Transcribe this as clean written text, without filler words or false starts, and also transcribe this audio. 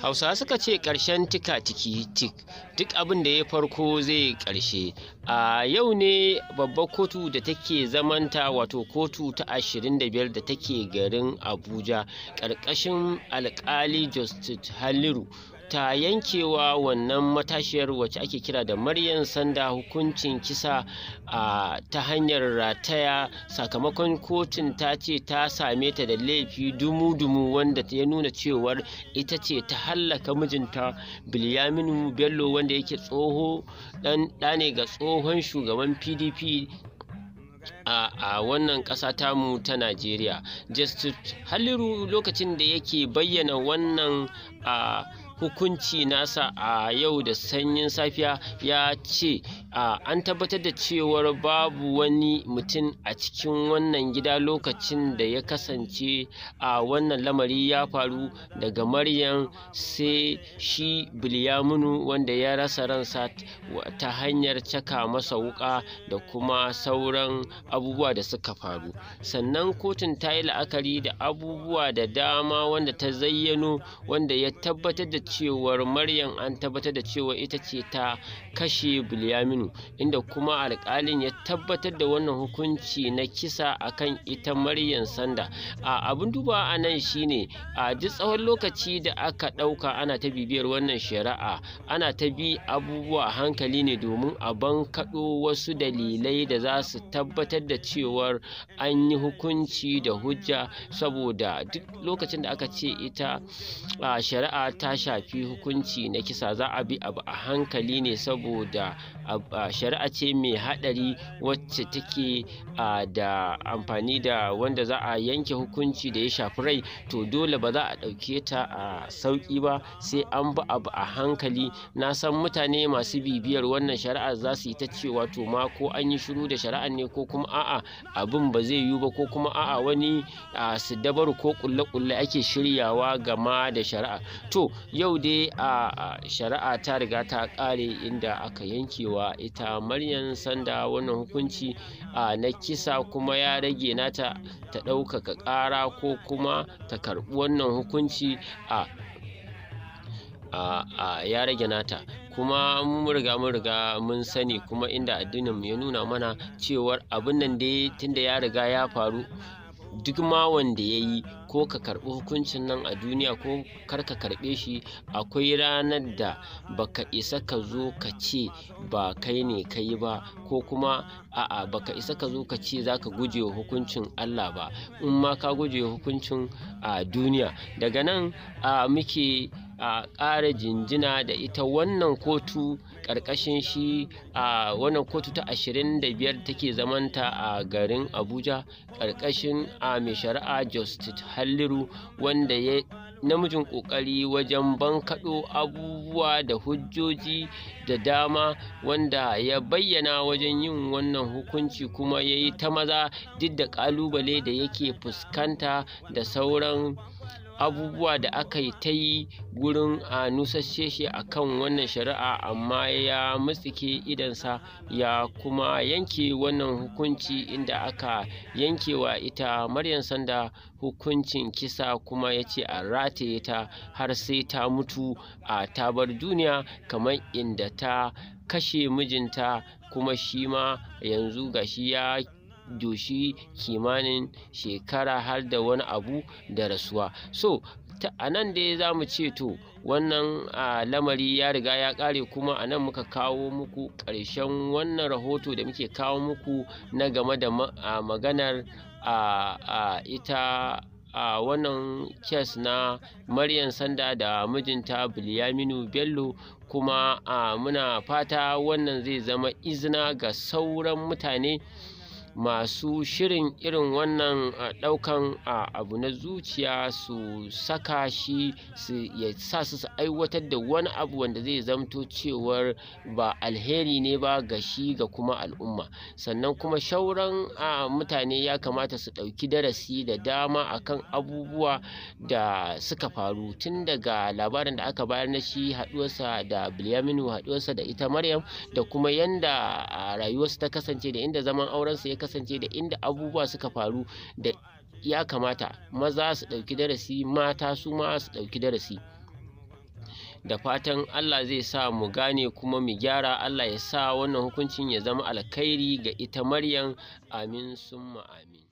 Hausawa suka ce ƙarshen tika tiki tik, duk abin da ya farko zai ƙarshe. A yau ne babbar kotu da take zamanta, wato kotu ta 25 da take garin Abuja, ƙarƙashin alƙali Justice Haliru, ta yankewa wannan matashiyar wacce ake kira da Maryam Sanda hukuncin kisa a ta hanyar rataya, sakamakon kotun ta ce ta same ta da laifi dumu-dumu wanda ya nuna cewar ita ce ta hallaka mijinta Bilyaminu Bello, wanda yake tsoho ɗan ɗa ne ga tsohon shugaban PDP a wannan ƙasa tamu ta Najeriya. Justice Haliru, lokacin da yake bayyana wannan a hukunci nasa a yau da sanyin safiya, ya ce an tabbatar da cewar babu wani mutum a cikin wannan gida lokacin da ya kasance a wannan lamari ya faru, daga Maryam sai shi Bilyaminu, wanda ya rasa ransa ta hanyar caka masa wuƙa da kuma sauran abubuwa da suka faru. Sannan kotun ta yi la'akari da abubuwa da dama wanda ta zayyano, wanda ya tabbatar da cewar Maryam, an tabbatar da cewa ita ce ta kashe Bilyaminu, inda kuma alƙalin ya tabbatar da wannan hukunci na kisa akan ita Maryam Sanda. A abin dubawa a nan shine, a duk tsawon lokaci da aka ɗauka ana ta bibiyar wannan shari'a, ana ta bi abubuwa a hankali ne domin a bankaɗo wasu dalilai da za su tabbatar da cewar an yi hukunci da hujja, saboda duk lokacin da aka ce ita a shari'a ta shafi hukunci na kisa, za a bi abu a hankali ne, saboda shari'a ce mai haɗari wacce take da amfani da wanda za a yanke hukunci da ya shafi rai. To dole ba za a ɗauke ta a sauƙi ba, sai an bi abu a hankali. Na san mutane masu bibiyar wannan shari'a za su yi ta cewa, to ma ko an yi shiru da shari'ar ne, ko kuma a'a, abin ba zai yiwu ba, ko kuma a'a, wani su dabaru ko ƙulle-ƙulle ake shiryawa game da shari'a. To yau dai a shari'a ta riga ta ƙare, inda aka yankewa ita Maryam Sanda wannan hukunci na kisa, kuma ya rage nata ta ɗaukaka ƙara ko kuma ta karɓi wannan hukunci. A ya rage nata. Kuma mun riga mun sani, kuma inda addinin mu ya nuna mana cewar abin nan dai tunda ya riga ya faru, duk ma wanda ya yi, ko ka karɓi hukuncin nan a duniya ko kar ka karɓe shi, akwai ranar da baka isa ka zo ka ce ba kai ne ka yi ba, ko kuma a'a, baka isa ka zo ka ce za ka guje wa hukuncin Allah ba, in ma ka guje wa hukuncin a duniya. Daga nan a muke a ƙara jinjina da ita wannan kotu ƙarƙashin shi a wannan kotu ta 25 take zamanta a garin Abuja, ƙarƙashin a mai shari'a Justice Halliru, wanda ya namijin ƙoƙari wajen bankaɗo abubuwa da hujjoji da dama wanda ya bayyana wajen yin wannan hukunci, kuma ya yi ta maza duk da ƙalubale da yake fuskanta da sauran abubuwa da aka yi ta yi gurin a nusashe shi a kan wannan shari'a, amma ya mutsike idonsa ya kuma yanke wannan hukunci, inda aka yankewa ita Maryam Sanda hukuncin kisa, kuma ya ce a rataye ta har sai ta mutu, a ta bar duniya, kamar inda ta kashe mijinta. Kuma shi ma yanzu gashi ya doshi kimanin shekara har da wani abu da rasuwa. So a nan dai za mu ce, to wannan lamari ya riga ya ƙare. Kuma a nan muka kawo muku ƙarshen wannan rahoto da muke kawo muku na game da maganar a ita a wannan case na Maryam Sanda da mijinta Bilyaminu Bello. Kuma muna fata wannan zai zama izina ga sauran mutane masu shirin irin wannan ɗaukan abu na zuciya su saka shi su ya sa su su aiwatar da wani abu wanda zai zamto cewar ba alheri ne ba ga shi ga kuma al'umma. Sannan kuma shauran mutane ya kamata su ɗauki darasi da dama akan abubuwa da suka faru, tun daga labarin da aka bayar na shi haɗuwarsa da Bilyaminu, haɗuwarsa da ita Maryam, da kuma yanda rayuwarsu ta kasance, da inda zaman aurensu ya kasance, da inda abubuwa suka faru. Da ya kamata maza su ɗauki darasi, mata su ma su ɗauki darasi. Da fatan Allah zai sa mu gane kuma mu gyara. Allah ya sa wannan hukuncin ya zama alkhairi ga ita Maryam. Amin summa amin.